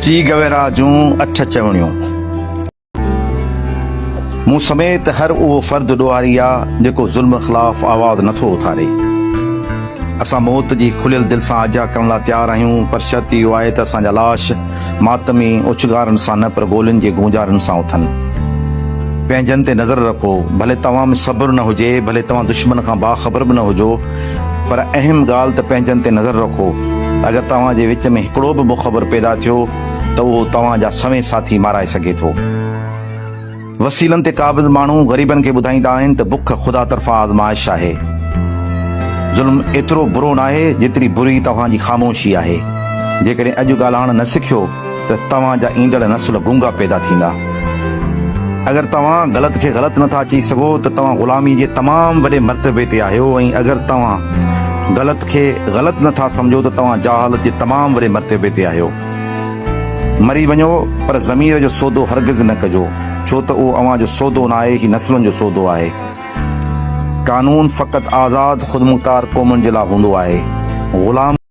Che Guevara جون اٺ چوڻيون. مون سميت هر اهو فرد ڏوهاري آ جيڪو ظلم خلاف آواز نه ٿو اٿاري. اسان موت جي کليل دل سان آجيان ڪرڻ لاء تيار آهيون پر شرط اهو آهي ته اسان جا لاش ماتمي اوڇگارن سان نه پر گولين جي گونجارن سان اٿن. پنهنجن تي نظر رکو. ڀلي توهان ۾ صبر نه هجي، ڀلي توهان دشمن کان باخبر به نه هجو پر اهم ڳالهه ته پنهنجن تي نظر رکو. اگر توهان جي وچ ۾ هڪڙو به مخبر پيدا ٿيو ته اهو توهان جا سوين ساٿي مارائي سگهي ٿو. وسيلن تي قابض ماڻهو غريبن کي ٻڌائيندا آهن ته بک خدا طرفان آزمائش آهي. ظلم ايترو برو ناهي جيتري بري توهان جي خاموشي آهي. جيڪڏهن اڄ ڳالهائڻ نه سکيو ته توهان جا ايندڙ نسل گونگا پيدا ٿيندا. اگر توهان غلط کي غلط نٿا چئي سگهو ته توهان غلامي جي تمام وڏي مرتبي تي آهيو ۽ اگر توهان غلط کي غلط نٿا سمجهو ته توهان جهالت جي تمام وڏي مرتبي تي آهيو. مري وڃو پر ضمير جو سودو هرگز نه ڪجو، ڇو ته اهو اوهان جو سودو ناهي، هي نسلن جو سودو آهي. قانون فقط آزاد خودمختار قومن جي لاء هوندو آهي. غلام.